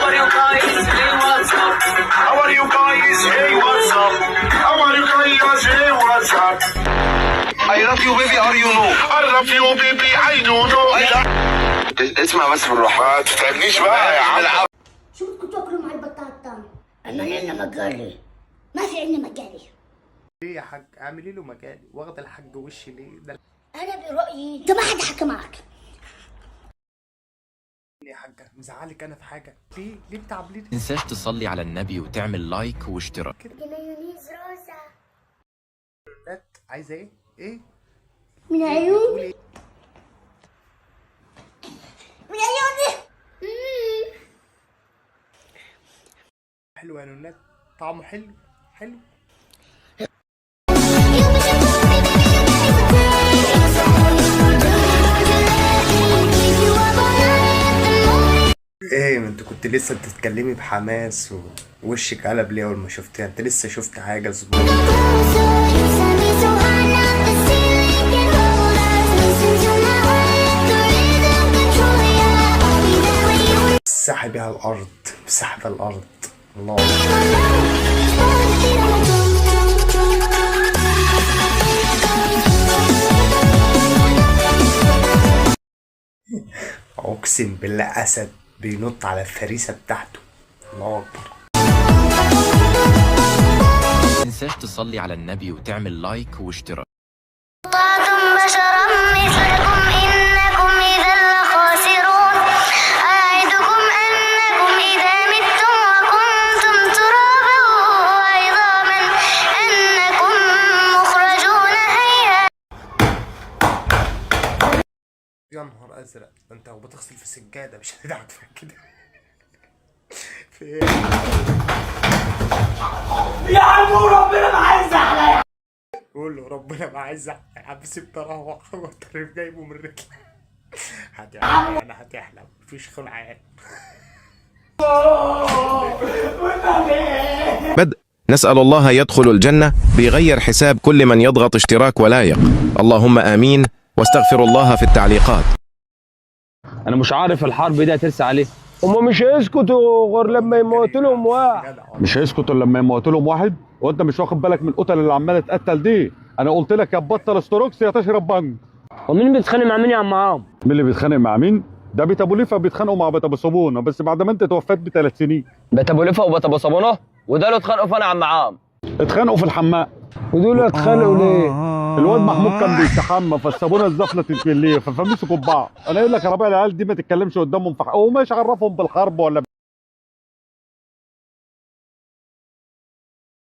are you guys? Hey, what's up? How are you guys? Hey, what's up? How are you guys? Hey, what's up? I love you baby, are you know? I love you baby, I don't know. اسمع بس بالراحة. ما تتعبنيش بقى يا عم. شو بدكم تاكلوا مع البطاطا؟ انا لنا مقالي، ما في عندنا مقالي. ليه يا حاج؟ اعملي له مجالي، واخده الحاج وشي ليه؟ ده انا برايي انت ما حدا حكى معك. يا حاجة مزعلك انا في حاجة؟ ليه ليه بتعامليني تنساش تصلي على النبي وتعمل لايك واشتراك. دي مايونيز روزة. كده؟ عايزه ايه؟ ايه؟ من عيوني. بتقولي ايه؟ من عيوني. حلو يا نونات، طعمه حلو حلو. ايه ما انت كنت لسه بتتكلمي بحماس ووشك قلب ليه اول ما شفتها؟ انت لسه شفت حاجة زبون؟ سحبي على الارض، سحب الارض. الله اقسم بالله اسد بينط على الفريسه بتاعته. الله اكبر. تنساش تصلي على النبي وتعمل لايك واشتراك. بشرا مثلكم إنكم إذا لخاسرون أعدكم أنكم إذا متم وكنتم ترابا وعظاما أنكم مخرجون. هيا يا نهار ازرق، ده انت لو بتغسل في سجادة مش هتدعك فيها كده. في ايه؟ يا عم ربنا ما عايز زعلان. قول له ربنا ما عايز زعل يا عم، سيب تروح والطريق جايبه من رجلي. هتحلم انا هتحلم، مفيش خلعان. بدء نسأل الله يدخل الجنة بيغير حساب كل من يضغط اشتراك ولايق. اللهم آمين، واستغفر الله في التعليقات. انا مش عارف الحرب دي هترسى عليه. هما مش هيسكتوا غير لما يموتوا لهم واحد. جدع. مش هيسكتوا الا لما يموتوا لهم واحد، وانت مش واخد بالك من القتل اللي عماله تقتل دي؟ انا قلت لك يا تبطل استروكس يا تشرب بنج. ومين بيتخانق مع مين يا عم عام؟ مين اللي بيتخانق مع مين؟ ده بيت ابو ليفا بيتخانقوا مع بيت ابو صابونه، بس بعد ما انت توفيت ب3 سنين. بيت ابو لفه وبيت ابو صابونه، وده اللي اتخانقوا فانا عم عام. اتخانقوا في الحمام. ودول اتخانقوا ليه؟ الواد محمود كان بيستحمى فالصابونه اتزفلتت من ليه فمسكوا ببعض. انا اقول لك يا ربيع العيال دي ما تتكلمش قدامهم في حق، ومش عرفهم بالحرب ولا